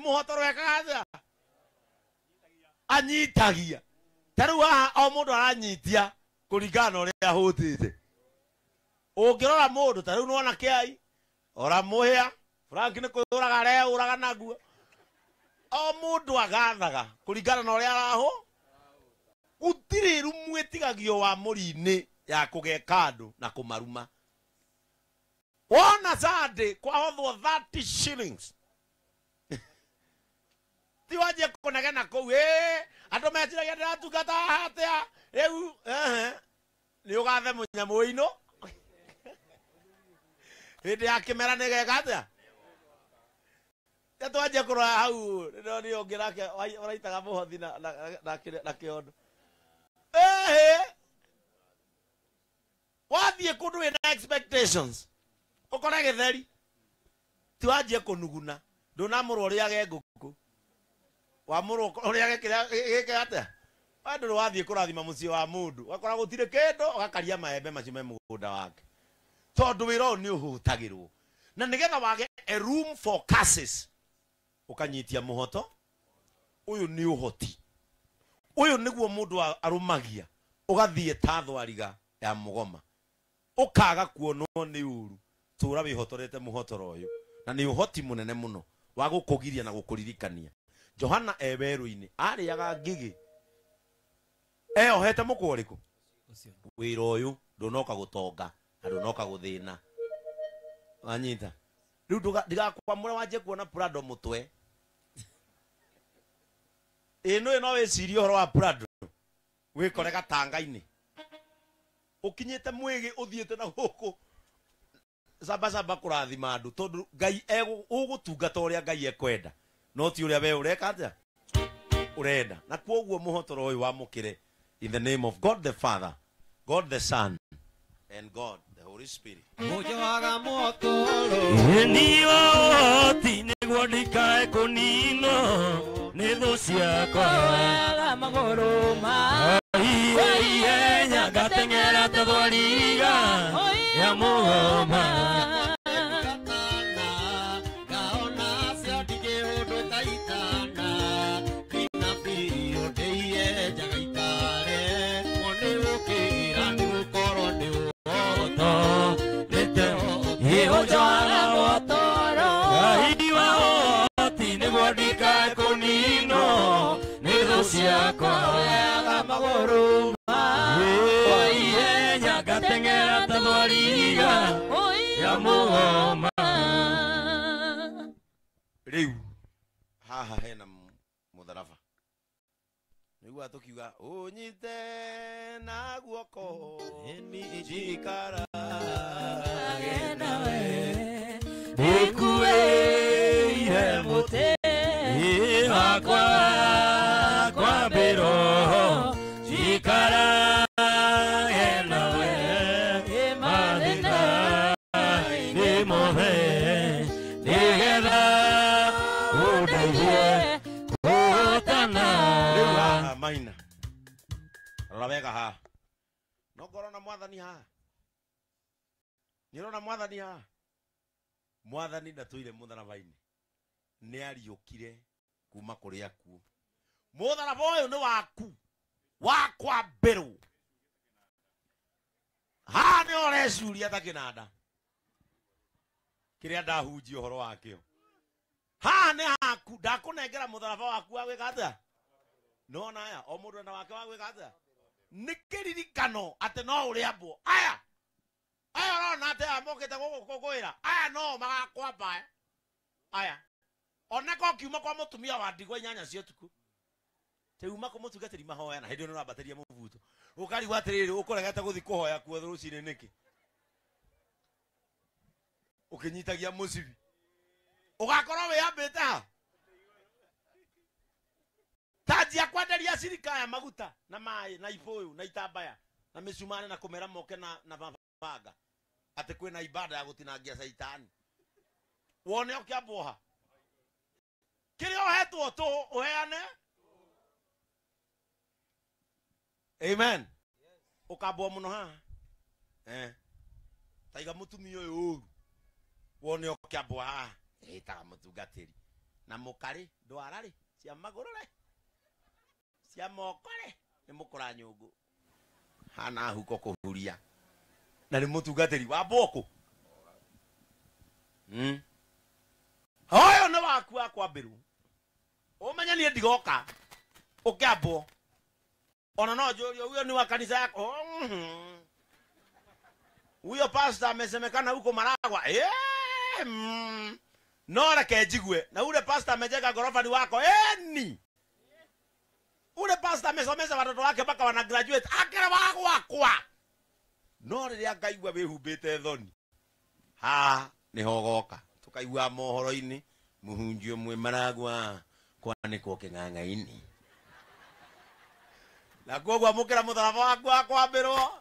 Mũhotoro ekaga atĩa? Anyitagia. Ta rĩu haha o mũndũ aranyitia kũringana na ũrĩa ahũtĩte. Ũngĩrora mũndũ ta rĩu nĩwona kĩai, ora mũhĩa, Frank nĩ kwĩyũraga areyũraga naguo. O mũndũ agathaga kũringana na ũrĩa arahũ. Gũtirĩ rumu ĩtigagio wa mũri-inĩ ya kũgeka andũ na kũmaruma. Wona Sunday kwahothwo 30 shillings. Ti wanjie kũnegena kũu, ĩ andũ meciragia ndĩratungata haha atĩa rĩu, ehe, nĩ ũgathe mũnyamũ ĩino hĩndĩ ya kĩmera nĩ geka atĩa? Te twanjie kũrora hau nĩ ũngĩ nake ũraitaga mũhothi na kĩondo. Ehe, wathiĩ kũndũ wĩna expectations ũkore gĩtheri, ti wanjie kũnuguna, ndũnamũrwo ũrĩage ngũkũ, wamũrwo ũrĩage kĩrĩa gĩkĩ atĩa? We ndũrĩ wathiĩ kũrathima mũciĩ wa mũndũ, ũgakora gũtirĩ kĩndũ, ũgakaria maembe macio me mũgũnda wake. Tondũ wĩra ũyũ nĩ ũhũtagĩrwo. Na nĩgetha wage a room for curses, ũkanyitia mũhoto, ũyũ nĩ ũhoti. Ũyũ nĩguo mũndũ arũmagia, ũgathiĩ ta thwariga ya mũgoma. Ũkaga kuonwo nĩ ũru, tũra wĩhotorete mũhotoro ũyũ. Na nĩ ũhoti mũnene mũno wa gũkũgiria na gũkũririkania. Johana e werũ-inĩ, arĩaga ngigĩ. Eyohete mũkwa ũrĩkũ? Wĩra ũyũ ndũnoka gũtonga na ndũnoka gũthĩna. Wanyita? Rĩu ndigakwamũre wanjie kuona Prado mũtwe. Ĩ nũĩ no wĩcirie ũhoro wa Prado, wĩkore gatanga-inĩ. Ũkinyĩte mwĩgĩ ũthiĩte na gũkũ camba camba kũrathima andũ, tondũ Ngai ũgũtungata ũrĩa Ngai ekwenda, no ti ũrĩa we ũreka atĩa? Ũrenda. Na kwoguo mũhotoro ũyũ wamũkĩre in the name of God the Father, God the Son, and God the Holy Spirit. Mũjoaga mũhotoro. Ni ũhoti nĩguo ndikae kũninwo nĩ thũ ciakwa. Wega magũrũ ma Ihenya ngateng'era ta thwariga ya mũgoma. Rĩu haha hena mũtharaba. Nĩguo tũkiuga ũnyite na guoko njikarage nawe ndĩkuĩire mũtĩ wakwa kwambĩrwo njikarage nawe mathĩna-inĩ mothe nĩgetha ũndeithie kũhotana. Rĩu haha maina, rora wega haha, no ngorwo na mwathani haha, nĩ ũrona mwathani haha? Mwathani ndatũire mũtharaba-inĩ, nĩ ariũkire kuma kũrĩ akuũ. Mũtharaba ũyũ nĩ waku wa kwambĩrwo. Haha nĩ ũrecuria ta kĩnanda kĩrĩa ndahunjia ũhoro wakĩo. Haha nĩ haku, ndakũnengera mũtharaba waku wa gwĩka atĩa? Nĩwona aya, o mũndũ ena wake wa gwĩka atĩa? Nĩ kĩririkano atĩ no ũrĩambwo. Aya, aya ũrona atĩ aya mokĩte gũkũ kũngũĩra, aya no magakwamba aya. Aya, oneko kiuma kwa mũtumia wa ndigwa 8 cia ũtukũ. Rĩu uma kũmũtungatĩri mahoya na hĩndĩ ĩyo nĩ ũrambatĩria mũbuto. Ũkarigwo atĩrĩrĩ, ũkũregete gũthiĩ kũhoya kuo rũcinĩ nĩkĩ? Ũkĩnyitagia mũcibi. Ũgakorwo wĩyambĩte ha? Tanjia kwenderia cirika aya maguta na maĩ na ibũyũ na itambaya na mĩcumarĩ na kũmera moke na mabanga atĩ kwĩna ibada ya gũtinangia caitani. Wone ũkĩambwo ha? Kĩrĩa ũhetwo tũ ũheane. Amen. Ũkambwo mũno haha. Taiga mũtumia ũyũ ũru. Wone ũkĩambwo haha. Ĩtaga mũtungatĩri. Na mũkarĩ ndwara rĩ cia magũrũ rĩ cia moko rĩ nĩ mũkũra nyũngũ hana huko kũhuria na nĩ mũtungatĩri wa mbũkũ. Ũyũ nĩ waku wa kwambĩrwo ũmenye niĩ ndigoka ũkĩambwo ona no njũrie huyo ni wa kanisa yako. Huyo pastor amesemekana huko Maragwa. No reke njigue na ule pastor amejenga gorofa ni wako. Ni ule pastor amesomesha watoto wake mpaka wana graduate akere wa gwakwa. No rĩrĩa ngaigua wĩhumbĩte thoni ha nĩho ũgoka tũkaigua mohoro-inĩ mũhunjia ũmwe Maragwa kwanĩkwo kĩng'ang'a-inĩ. Na koguo amũkĩra mũtharaba waku wa kwambĩrwo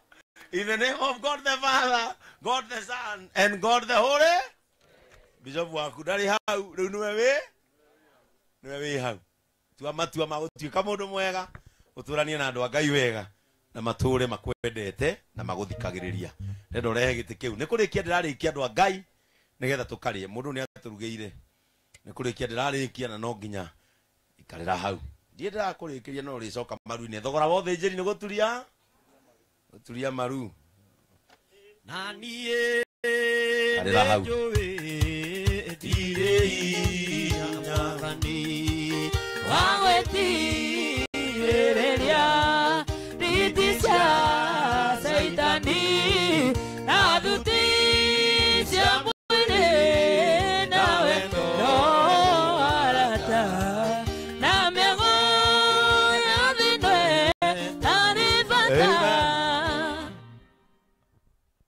in the name of God the Father, God the Son, and God the Holy. Bishop waku ndarĩ hau rĩu nĩwe wĩ hau. Tua matua ma gũtuĩka mũndũ mwega ũtũranie na andũ a Ngai wega na matũre makwendete na magũthikagĩrĩria. Ndenda ũrehe gĩtĩ kĩu nĩ kũrĩkia ndĩrarĩkia andũ a Ngai nĩgetha tũkarĩe. Mũndũ nĩ atũrugĩire nĩ kũrĩkia ndĩrarĩkia na no nginya ikarĩra hau. Ndiĩ ndĩrakũrĩkĩria no ũrĩcoka maru-inĩ. Thogora wa ũthĩnjĩri nĩ gũturia gũturia maru. Na niĩ Karĩra hau. nĩnjũĩ ndirĩ hinya Mwathani wa gwĩtirĩrĩria nditi cia Caitani na thuti cia mwĩrĩ na wendo arata na mĩago ya thĩ ĩno ĩtarĩ bata.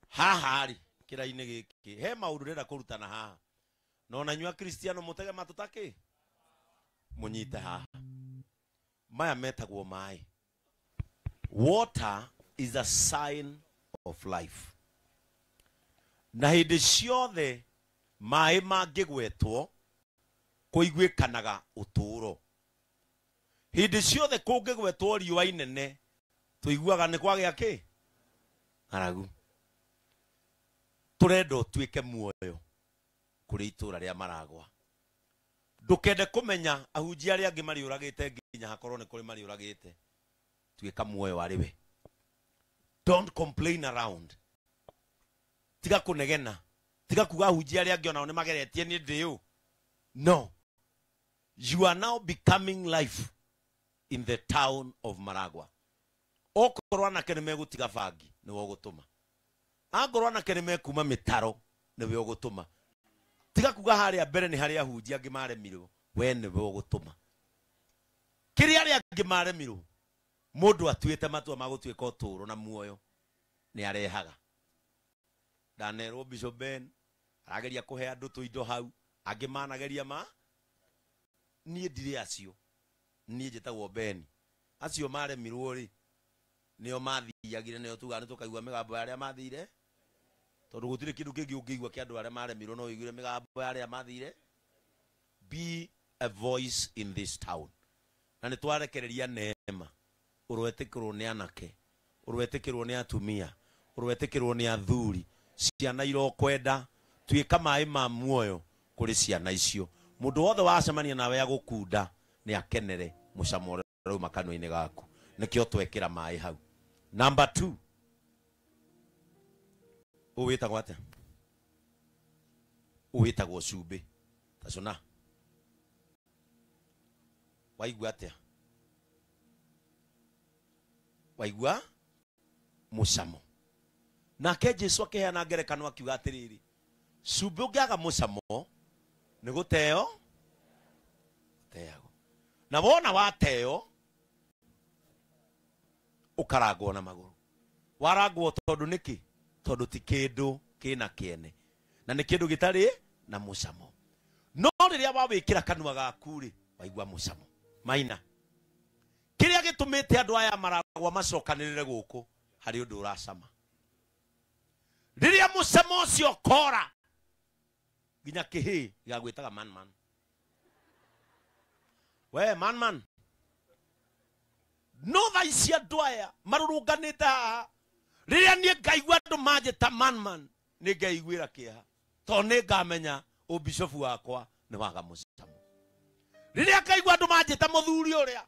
Haha rĩ kĩra-inĩ gĩkĩ he maũndũ ndĩrenda kũrutana haha na ona inyuĩ akristiano mũtege matũ ta kĩ mũnyite haha. Maya metagwo maĩ. Water is a sign of life. Na hĩndĩ ciothe maĩ mangĩgwetwo kũiguĩkanaga ũtũũro. Hĩndĩ ciothe kũngĩgwetwo riũa inene tũiguaga nĩ kwagĩa kĩ ng'aragu. Tũrenda ũtuĩke muoyo kũrĩ itũũra rĩa Maragwa. Ndũkende kũmenya ahunjia arĩa angĩ mariũragĩte nginya hakorwo nĩ kũrĩ mariũragĩte. Tuĩka muoyo arĩ we. Don't complain around. Tiga kũnegena. Tiga kuga ahunjia arĩa angĩ onao nĩ mageretie niĩ ndĩ ũ. No. You are now becoming life in the town of Maragwa. Okorwo anake nĩ megũtiga bangi nĩwe ũgũtũma. Angorwo anake nĩ mekuma mĩtaro nĩwe ũgũtũma. Tiga kuga harĩa mbere nĩ harĩa ahunjia angĩ maremirwo, we nĩwe ũgũtũma. Kĩrĩa arĩa angĩ maremirwo, mũndũ atuĩte matua ma gũtuĩka ũtũũro na muoyo nĩ arehaga. Ndanerwo Bishop Ben arageria kũhe andũ tũindo hau, angĩ manageria ma niĩ ndirĩ acio. Niĩ njĩtagwo Ben. Acio maremirwo rĩ nĩo mathiagire, nĩo tugaga nĩ tũkaigua mĩgambo ya arĩa mathire, tondũ gũtirĩ kĩndũ kĩngĩ ũngĩigua kĩa andũ arĩa maremirwo no ũiguire mĩgambo ya arĩa mathire. Be a voice in this town. Na nĩ twarekereria neema ũroetĩkĩrwo nĩ anake, ũroetĩkĩrwo nĩ atumia, ũroetĩkĩrwo nĩ athuri, ciana irokwenda. Tuĩka maĩ ma muoyo kũrĩ ciana icio. Mũndũ wothe wacemania nawe agũkunda nĩ akenere mũcamo ũrĩa ũrauma kanua-inĩ gaku. Nĩkĩo twekĩra maĩ hau. Number 2. Ũyũ wĩtagwo atĩa? Ũyũ wĩtagwo cumbĩ. Tacũna. Waigua atĩa? Waigua mũcamo. Nake Jesu akĩheana ngerekano akiuga atĩrĩrĩ, cumbĩ ũngĩaga mũcamo nĩ gũteo teagwo. Na wona wateo ũkarangwo na magũrũ. Warangwo tondũ nĩkĩ? Tondũ ti kĩndũ kĩna kĩene na nĩ kĩndũ gĩtarĩ na mũcamo. No rĩrĩa wawĩkĩra kanua gaku rĩ, waigua mũcamo. Maina kĩrĩa gĩtũmĩte andũ aya Maragwa macokanĩrĩre gũkũ harĩ ũndũ ũracama. Rĩrĩa mũcamo ũcio ũkora nginya kĩhĩ gĩgagwĩtaga man man. We man man. No thaa ici andũ aya marũrũnganĩte haha, rĩrĩa niĩ ngaigua andũ manjĩta man man nĩ ngeiguĩra kĩeha, tondũ nĩ ngamenya ũbishofu wakwa nĩ waga mũcamo. Rĩrĩa ngaigua andũ manjĩta mũthuri ũrĩa,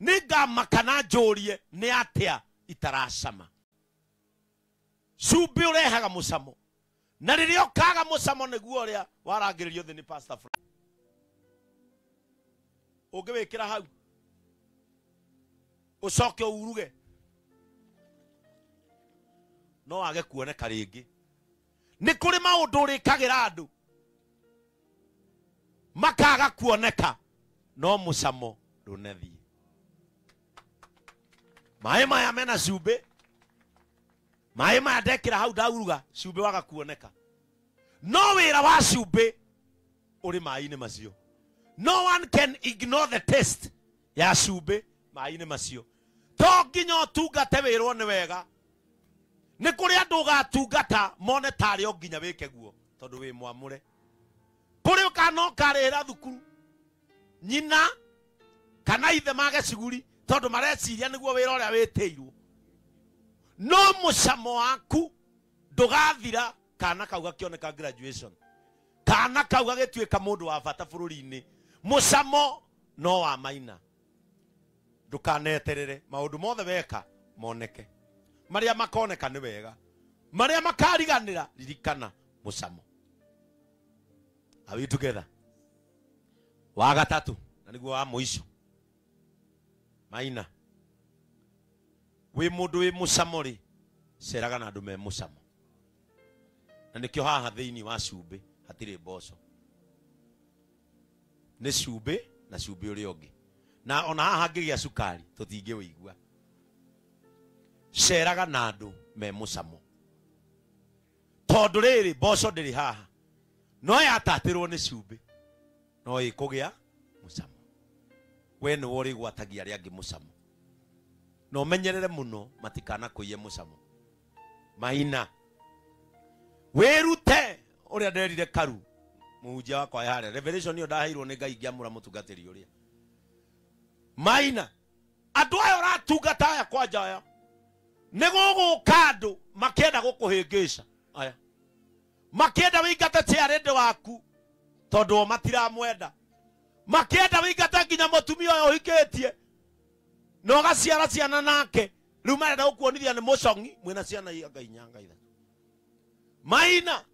nĩngamaka na njũrie nĩ atĩa itaracama. Cumbĩ ũrehaga mũcamo, na rĩrĩa ũkaga mũcamo nĩguo ũrĩa warangĩrĩrio thĩ nĩ Pastor Frank. Ũngĩwĩkĩra hau ũcoke ũuruge, no wage kuoneka rĩngĩ. Nĩ kũrĩ maũndũ ũrĩkagĩra andũ makaga kuoneka, no mũcamo ndũnathiĩ. Maĩ maya mena cumbĩ, maĩ maya ndekĩra hau ndauruga, cumbĩ waga kuoneka, no wĩra wa cumbĩ ũrĩ maĩ-inĩ macio. No one can ignore the taste ya cumbĩ maĩ-inĩ macio. To nginya ũtungate wĩrwo nĩ wega. Nĩ kũrĩ andũ ũgatungata mone tarĩ o nginya wĩke guo, tondũ wĩ mwamũre. Kũrĩ kana ũkarĩhĩra thukuru nyina kana ithe mage ciguri, tondũ mareciria nĩguo wĩra ũrĩa wĩtĩirwo. No mũcamo waku ndũgathira kana kau gakĩoneka graduation, kana kau gagĩtuĩka mũndũ wa bata bũrũri-inĩ. Mũcamo no wa maina. Ndũkaneterere maũndũ mothe weka moneke. Marĩa makoneka nĩ wega, marĩa makariganĩra ririkana mũcamo. Are we together? Wa gatatũ na nĩguo wa mũico, maina, wĩ mũndũ wĩ mũcamo rĩ, ceraga na andũ me mũcamo. Na nĩkĩo haha thĩinĩ wa cumbĩ hatirĩ mboco, nĩ cumbĩ na cumbĩ ũrĩa ũngĩ. Na ona haha hangĩgĩa cukari tũtingĩwĩigua. Ceraga na andũ me mũcamo, tondũ rĩrĩ mboco ndĩrĩ haha, no yatatĩrwo nĩ cumbĩ no ĩkũgĩa mũcamo. We nĩwe ũrĩgwatagia arĩa angĩ mũcamo, na ũmenyerere mũno matikanakũiye mũcamo. Maina, wĩrute ũrĩa nderire Karu mũhunjia wakwa harĩa revelation ĩyo ndaheirwo nĩ Ngai ngĩamũra mũtungatĩri ũrĩa. Maina, andũ aya ũratungata aya kwanja aya, nĩ gũgũka andũ makĩenda gũkũhĩngĩca aya, makĩenda wĩingate chairlady waku tondũ o matiramwenda, makĩenda wĩingate nginya mũtumia ũyũ ũhikĩtie na ũgaciara ciana nake, rĩu marenda gũkuonithia nĩ mũcong'i mwĩna ciana anga inya anga ithatũ. Maina,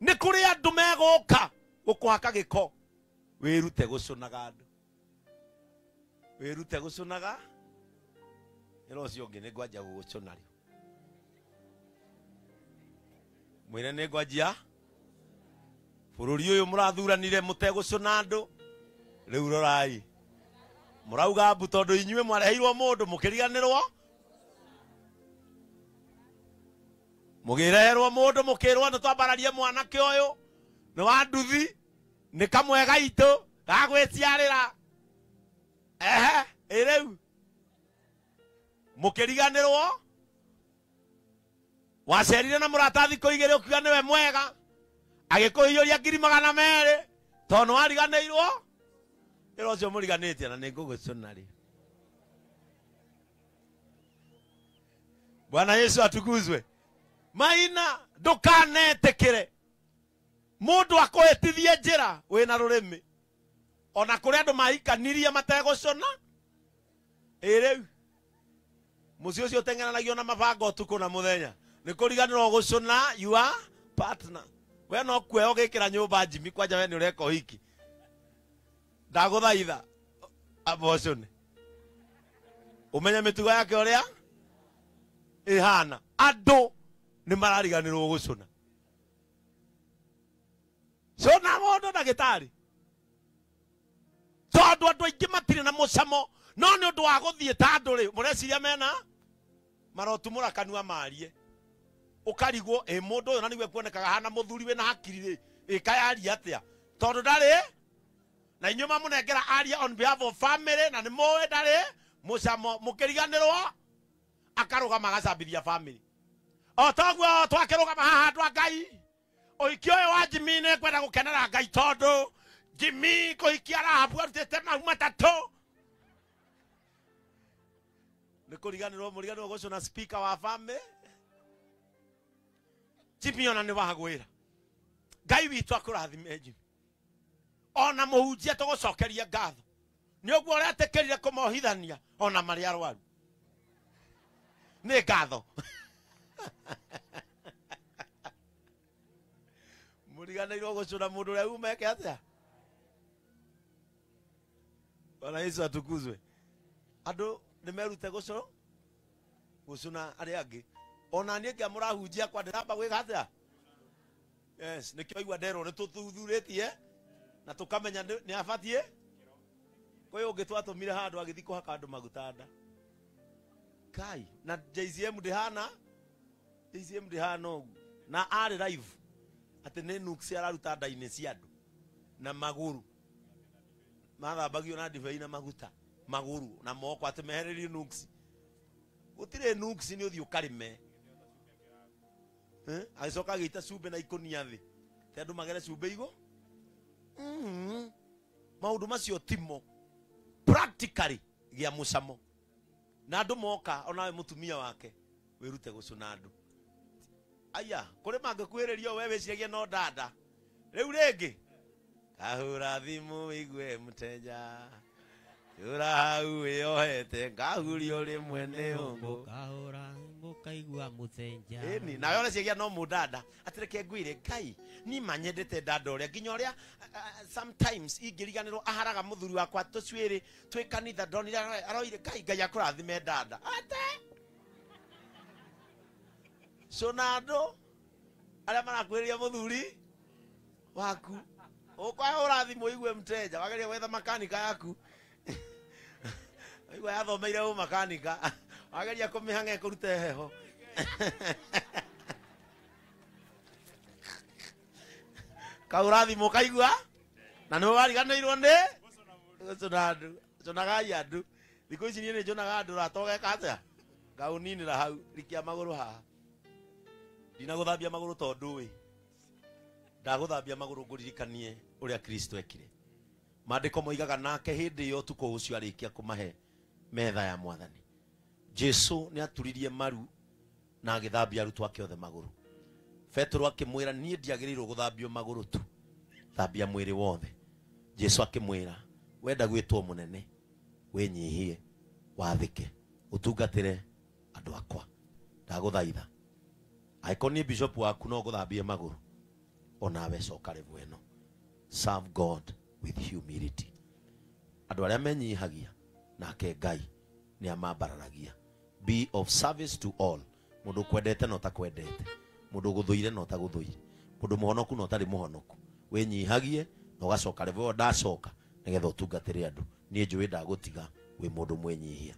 nĩ kũrĩ andũ megũka gũkũhaka gĩko. Wĩrute gũcũnaga andũ, wĩrute gũcũnaga. Ĩra ũcio ũngĩ nĩ ngwanjia gũgũcũna rĩu, mwĩre nĩ ngwanjia. Bũrũri ũyũ mũrathuranire mũtegũcũna andũ, rĩu rorai mũrauga mbu tondũ inyuĩ mwareheirwo mũndũ mũkĩriganĩrwo, mũgĩreherwo mũndũ mũkĩrwo nĩ twambararie mwanake ũyũ nĩ wa nduthi, nĩ kamwe gaitũ gagwĩciarĩra. Ehe, ĩ rĩu mũkĩriganĩrwo. Wacerire na mũrata thikũ igĩrĩ ũkiuga nĩwe mwega, agĩkũhiũria 200,000 tondũ nĩwariganĩirwo. Ĩra ũcio mũriganĩtie na nĩngũgũcũna rĩ. Bwana Yesu atukuzwe. Maina, ndũkanetĩkĩre mũndũ akũhĩtithie njĩra wĩna rũrĩmĩ. Ona kũrĩ andũ mahikanirie mategũcũna. Ĩ rĩu mũciĩ ũcio ũteng'eranagio na mabanga ũtukũ na mũthenya, nĩ kũriganĩrwo gũcũna your partner. We no kuoya ũgĩkĩra nyũmba njimi kwanja we nĩ ũreka ũhiki. Ndagũthaitha abocũne, ũmenye mĩtugo yake ũrĩa ĩhana. Andũ nĩ marariganĩrwo gũcũna. Cũna mũndũ ndagĩtarĩ, tondũ andũ aingĩ matirĩ na mũcamo, no nĩ ũndũ wa gũthiĩ ta andũ rĩ, mũreciria mena marotumũra kanua marie, ũkarigwo ĩ mũndũ ũyũ na nĩguo ekuonekaga hana mũthuri wĩna hakiri rĩ, ĩkayaria atĩa tondũ ndarĩ na inyuĩ mamũnengera aria on behalf of family, na nĩ mũĩ ndarĩ mũcamo. Mũkĩriganĩrwo akarũgama agacambithia family. O toguo twakĩrũgama haha andũ a Ngai, ũhiki ũyũ wa Jimmy nĩ ngwenda gũkenera Ngai tondũ Jimmy kũhikia Rahabu arutĩte mau matatũ. Nĩ kũriganĩrwo mũriganĩrwo gũcũna speaker wa family. Jimmy ona nĩ wagwĩra. Ngai witũ akũrathime Jimmy. Ona mũhunjia tũgũcokeria ngatho nĩ ũguo ũretĩkĩrire kũmohithania ona marĩ arwaru nĩ ngatho. Mũriganĩirwo gũcũna mũndũ ũrĩa uma eke atĩa? Bwana Yesu atukuzwe. Andũ nĩ merute gũcũna arĩa angĩ. Ona niĩ ngĩamũrahunjia kwa ndĩramba gwĩka atĩa? Yes, nĩkĩo igua nderwo nĩ tũthuthurĩtie na tũkamenya nĩ abatiĩ. Kwĩ ũngĩ twatũmire handũ agĩthiĩ kũhaka andũ maguta nda. Kai, na JCM ndĩhana, JCM ndĩhana ũguo. Na arĩ live atĩ nĩ nuksi araruta nda-inĩ cia andũ na magũrũ. Mathambagio na ndibei na maguta magũrũ na moko atĩ mehererio nuksi. Gũtirĩ nuksi nĩ ũthiĩ ũkarĩme. Agĩcoka agĩita cumbĩ na ikũnia thĩ. Te andũ magere cumbĩ igũ? Maũndũ macio timo. Practically gĩa mũcamo. Na andũ moka onawe mũtumia wake wĩrute gũcũna andũ. Aya, kũrĩ mangĩkuhĩrĩria we wĩciragia no dada. Rĩu rĩngĩ kahũra thimũ wĩigue mũteja. Yũra hau wĩyohete ngahurio rĩmwe nĩ ũngũ. Kahũra mũkaigua mũtenja. Ĩni, nawe ũreciria no mũdada. Atĩ reke ngwĩre Ngai, niĩ manyendete dada ũrĩa nginya ũrĩa sometimes ingĩriganĩrwo aharaga mũthuri wakwa tũcuĩrĩ twĩ kanitha ndonire aroire Ngai Ngai akũrathime dada. Ate cũna andũ arĩa marakuhĩrĩria mũthuri waku. Ũkwahũra thimũ igue mteja, wageria gwetha makanika yaku. Igua yathomeire ũmakanika, wageria kũmĩhang'a ĩkũrute heho. Kahũra thimũ ũkaigua na nĩwe wariganĩirwo nĩ gũcũna andũ. Cũnagai andũ. Thikũ ici niĩ nĩ njũnaga andũ rata ũgeka atĩa? Ngaũninĩra hau, rikia magũrũ haha. Ndinagũthambia magũrũ tondũ ĩ ndagũthambia magũrũ ngũririkanie ũrĩa Kristo ekire. Maandĩko moigaga nake hĩndĩ ĩyo ũtukũ ũcio arĩkia kũmahe metha ya mwathani. Jesu nĩ aturirie maru na agĩthambia arutwo ake othe magũrũ. Petero akĩmwĩra niĩ ndiagĩrĩirwo gũthambio magũrũ tu, thambia mwĩrĩ wothe. Jesu akĩmwĩra wenda gwĩtwo mũnene wĩnyihie wathĩke ũtungatĩre andũ akwa. Ndagũthaitha angĩkorwo niĩ bishop waku no ngũthambie magũrũ onawe coka level ĩno. Serve God with humility. Andũ arĩa menyihagia nake Ngai nĩ amambararagia. Be of service to all. Mũndũ ũkwendete na ũtakwendete, mũndũ ũgũthũire na ũtagũthũire, mũndũ mũhonoku na ũtarĩ mũhonoku. Wĩnyihagie na ũgacoka level ĩyo ndacoka nĩgetha ũtungatĩre andũ. Niĩ njũĩ ndagũtiga wĩ mũndũ mwĩnyihia.